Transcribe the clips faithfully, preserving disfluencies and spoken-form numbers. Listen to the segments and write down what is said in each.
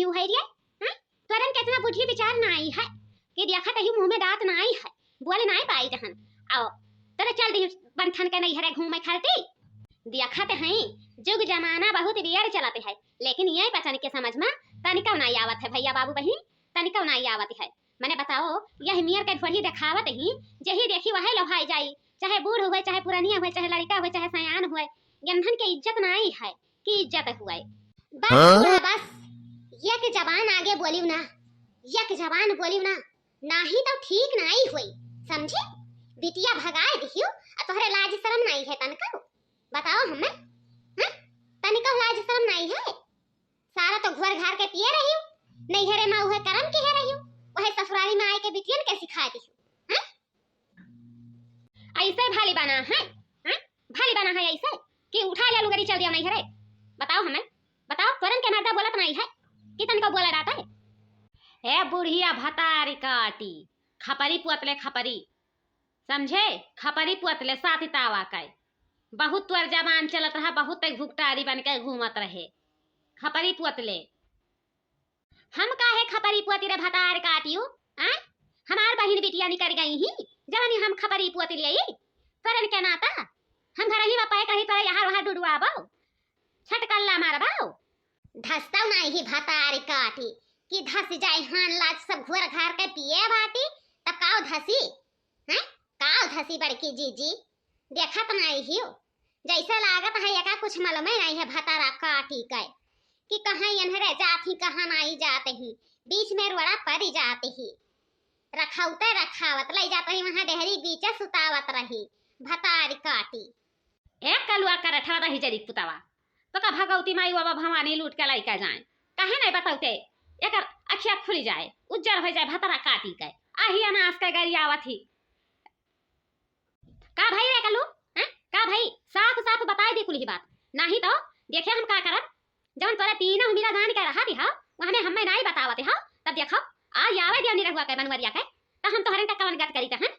तू है रे, हाँ? तोरन के इतना बुद्धि विचार नाई है कि देखत ही मुँह में दाँत नाई है, बोले नाई पाई जहन। आओ, तोरे चल दिही बंठन के नैहरे घूमे खातिर। देखत हई, जुग जमाना बहुत बियर चलत है, लेकिन ये पचन के समझ में तनिकौ नाई आवत है भैया बाबू बहिन, तनिकौ नाई आवत है। मने बताओ, यह मियर के ढोढ़ी देखावत ही, जेही देखी वहे लोभाई जाई, चाहे बूढ़ हुए, चाहे पुरनिया हुए, चाहे लड़िका हुए, चाहे सयान हुए, यन्हन के इज्जत नाई है कि इज्जत हुए। बस हाँ? बूढ़ा बस, एक जबान आगे बोलियो ना, एक जबान बोलियो ना, नाही तो ठीक नाई होई, समझे? बिटिया भगाए दिहियो, आ तोहरे लाज शरम नाई है तनका। बताओ हमें, हाँ? तनिका लाज शरम नाई है? सारा तो घुअर घार के पिए रहियो, नैहरे में उहे करम किहे रहियो, वहे ससुरारी में आए के बिटियन के सिखाए दिहियो, हाँ? ऐसे भाली बना है, हाँ? भाली बना है ऐसे कि उठा लिया लुगरी चल दिया नैहरे। बताओ हमें, बताओ, तोरन के मर्दा बोलत नाई है कि तनको बोला रहता है। हे बुढ़िया भतारी काटी, खपरी पोतले खपरी, समझे? खपरी पोतले साथ तावा कै। बहुत तोर जबान चलत रहा, बहुत तै घुघटारी बन के घूमत रहे। खपरी पोतले। हम काहे खपरी पोती रे भतार काटियो? आय? हमार बहिन बिटिया निकर गई ही, जवनी हम खपरी पोती लियई। तोरन के नाता? हम घर ही में पैक रही, तोरे यहाँ वहाँ डुडुआबो। छटकल्ला मारबो। धसतौ नाई ही भतार काटी, कि धस जाए हान लाज सब घुअर घार के पिए बाटी, तब काव धसी? हैं? काव धसी बड़की जीजी? देखत नाई हियो? जैसे लागत है एका कुछ मालूमे नाई है भतारा काटी के, कि कहाँ एन्हरे जात ही, कहाँ नाई जात ही, बीच में रोड़ा पड़ी जात ही। रखौते रखावत लई जात ही, वहाँ डेहरी बीचे सुतावत रही, भतार काटी। ए कलुआ करठवा दही जरी पुतवा, तो का भगवती माई बाबा भवानी लूट के लइका जाए? काहे नहीं बतौते? एकर अखिया खुली जाए, उज्जर हो जाए, भतरा काटी के। आही अनास के गरियावत ही। का भई रे कलू? हैं? का भई? साफ साफ बताई दी कुल ही बात, नाही तो देखे हम का करब। जवन तोरे तीनों मिला जान के रहा दिहा, वह हमें हमें नाही बतावत हा, तब देखो, आ यावे दिया निरहुआ के बनवरिया के, त हम तोहरन का कवन गत करी तहन?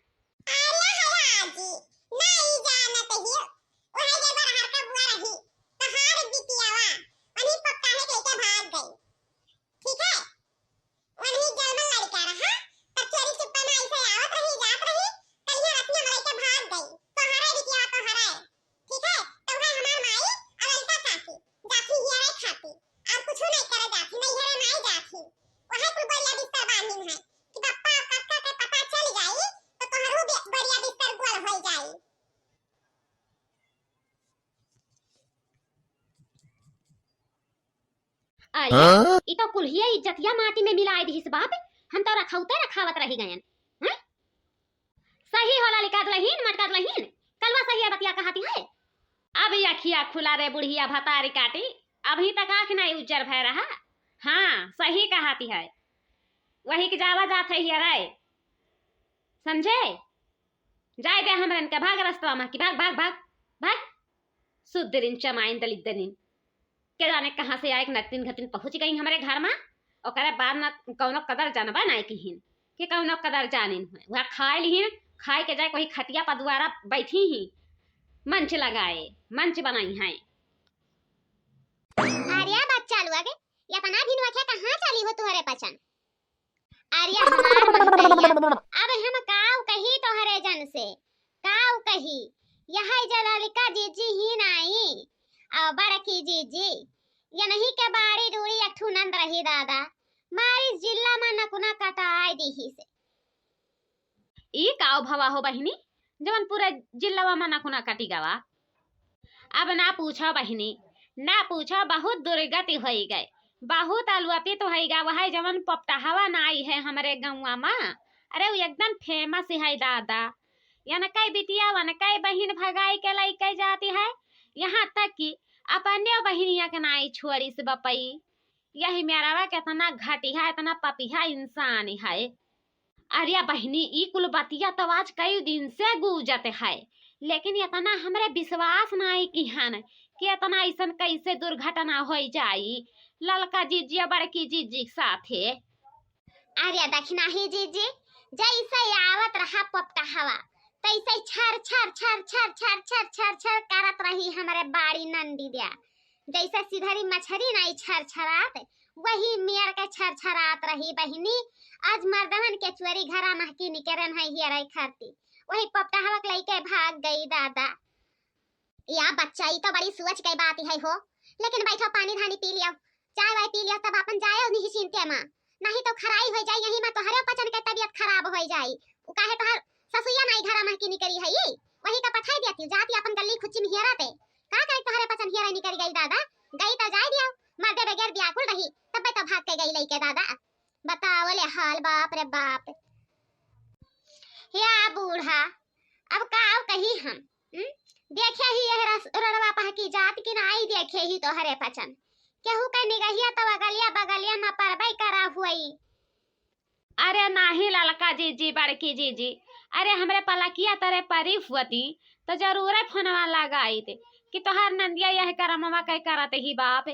अरे हया जी, नाही जानत हियो, वह जे बरहर का बुआ रही, तहार बिटियावा, अनी पप्पा ने लेके भाग गई। ठीक है? वही जलमन लड़का रहा, तब चोरी चुप्पा में ऐसे आवत रही, जात रही, कलिया रतिया में लेके भाग गई। तोहरे बिटिया तोहरे। ठीक है? तो वह हमार माई और लड़का साथी, जाथी हियरे खाती। और कुछ नहीं करे जाथी, नहीं हियरे माई जाथी। वह कुल बोलिया बिस्तर बांधिन है कि पप्पा और काका के पता चल जाई, तो तोहरो बे-, बोलिया बिस्तर गोल हो जाई। अरे, हाँ? ई तो कुल्हिया इज्जतिया माटी में मिलाए दिहिस बाप, हम तो रखौते रखावत रही गयन। हैं? सही होला लिका दुलहिन, मटका दुलहिन, कलवा सही है बतिया कहती है। अब ई अखिया खुला रे बुढ़िया भतारी काटी, अभी तक आँख नहीं उज्जर भय रहा। हाँ, सही कहती है, वही के जावा जात है हियरे, समझे? जाए दे हमरन के, भाग रस्तवा में की, भाग, भाग, भाग, भाग। सुदरिन चमाइन दलिद्दरिन। के जाने कहाँ से आए, नतिन घतिन पहुँच गई हमरे घर में। ओकरे बाद न कौनो कदर जानबा नाई किहिन, कि कौनो कदर जानिन हुए। वह खाए लिहिन, खाए के जाए कोई खटिया पर दुआरा बैठी ही, मंच लगाए, मंच बनाई हैं। अरे बच्चा लोग, इतना दिन वखे कहाँ चली हो तुहरे पचन? अरे हमार महतरिया, अब हम काऊ कही तोहरे जन से, काऊ कही, यह जललिका जीजी ही नाई, और बड़की जीजी, ये नहीं के बाड़ी रूड़ी एक ठू नंद रही दादा, मारी जिल्ला में नकुना कटाए दीही से। ई काऊ भवा हो बहिनी, जवन पूरे जिल्लवा में नकुना कटी गवा? अब ना पूछो बहिनी, ना पूछो, बहुत दुर्गति होई गए, बहुत अलुअपित होई गा। वह जवन पोपटहवा नाई है हमरे गौवा में, अरे वो एकदम famous है दादा। यनकै बिटिया वनकै बहिन भगाई के लइके जाती है, यहाँ तक कि अपने बहिनिया के नाई छोड़िस बपई। यही मेरावा कितना घटिया, इतना पपिया इंसान है। अरे बहिनी, ई कुल बतिया तो आज कई दिन से गूंजत है, लेकिन इतना हमरे विश्वास नाई किहन कि इतना ऐसन कैसे दुर्घटना होई जाई ललका जीजी और बड़की जीजी के साथे। अरे दखिनाही जीजी, जैसे आवत रहा पोपटहवा, तैसे छर छर छर छर छर छर छर छर करत रही हमरे बाड़ी नंदी द्या। जैसे सिधरी मछरी नाई छर छरात, वही मेर के छरछरात रही बहिनी। आज मर्दवन के चुअरी घरा महकी निकरन है हियरई खरती, वही पपटहवक लइके भाग गई दादा। या बच्चा, ई तो बड़ी सोच के बात है हो। लेकिन बैठो, पानी धानी पी लियो, चाय वाय पी लियो, तब अपन जायो निश्चिंते मा, नहीं तो खराई हो जाई, यही मा तोहरे पचन के तबीयत खराब हो जाई। उ काहे तोहर ससुइया नाई घरा महकी निकरी है, ई वही का पठाई देती, जाती अपन गली खुच्ची में हियरा ते। का करे तोहरे पचन हियरा निकरी गई दादा, गई तो जाए दियो, मर्दे बगैर व्याकुल रही, तब तो भाग के गई लइके दादा। बताओ ले हाल, बाप रे बाप। या बूढ़ा, अब का कही हम, हम्म? देखे ही यह रस-, रड़वा पहकी जात कि नाई देखे ही तोहरे पचन। केहू के निगहिया तो अगलिया बगलिया में परबई करा हुई। अरे नाही ललका जीजी, बड़की जीजी, अरे हमरे पलकिया तरे परी हुअती तो जरूरे फोनवा लगाइत कि तोहार नंदिया यह करमवा के करत ही बाप।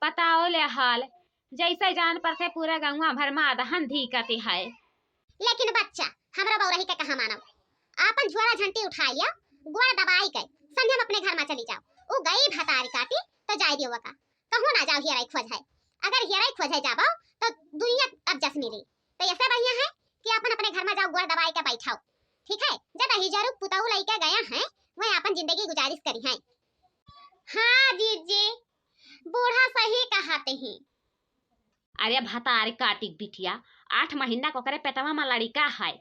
बताओ ले हाल, जैसे जान पर थे पूरा गौवा भर में अदहन धीकत है। लेकिन बच्चा, हमरा बौरही के कहाँ मानब? आपन झोरा झंटी उठाई लिया, गोड़ दबाई के संझे में अपने घर में चली जाओ। उ गई भतारी काटी तो जाए दियो का, कहूँ ना जाओ हियराई खोज है। अगर हियराई खोज है जाबो तो दुनिया अब जस मिली। तो ऐसे बढ़िया है कि अपन अपने घर में जाओ, गोड़ दबाई के बैठाओ, ठीक है? जब ही जरूर पुताऊ लइके गया है, वह अपन जिंदगी गुजारिश करी है। हाँ जीजी, बूढ़ा सही कहत ही। अरे भतार काटी बिटिया, आठ महीना के ओकरे पेटवा में लड़िका है,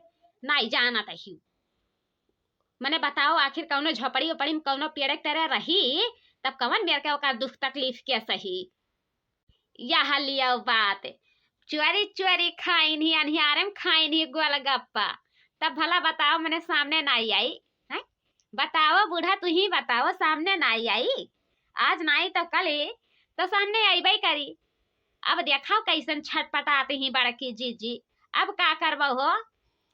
नाई जानत ही। मने बताओ, आखिर कौनो झोपड़ी ओपड़ी में कौनो पेड़ के तरे रही, तब कवन मेर के ओकर दुख तकलीफ के सही? यह लियो बात, चोरी चोरी खाइन ही, अन्हियारे में खाइन ही गोलगप्पा, तब भला बताओ, मने सामने नाई आई, हैं? बताओ बूढ़ा, तू ही बताओ, सामने नाई आई? आज नाई तो कल ही तो सामने अइबे करी। अब देखाओ कैसन छटपटात ही बड़की जीजी, अब का करबो हो?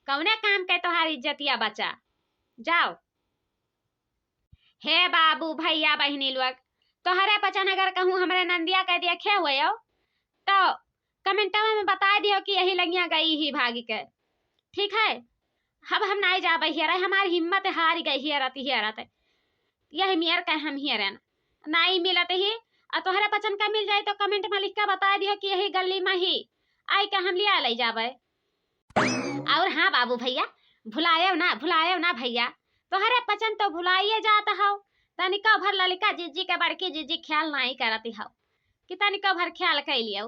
कौने काम के तोहार इज्जतिया बचा? जाओ। हे बाबू, भैया, बहिनी लोग, तोहरे पचन अगर कहूँ हमरे नंदिया के देखे हुए हो, तो कमेंटवा में बताए दियो कि यही लंगिया गई ही भागी के, ठीक है? अब हम नाई जाबे हियरे, हमारी हिम्मत हार गई हियरत हियरत, यही मेर के हम हियरन नाई मिलत ही। और तोहरे पचन का मिल जाए तो कमेंट में लिख के बताए दियो कि यही गली में ही आई के हम लिया ले जाबे। और हाँ बाबू भैया, भुलायव ना, भुलायव ना भैया, तोहरे पचन तो भुलाइए जात हौ। तनिको भर ललिका जीजी के बड़की जीजी ख्याल नाई करत हौ कि तनिको भर ख्याल कइ लियो।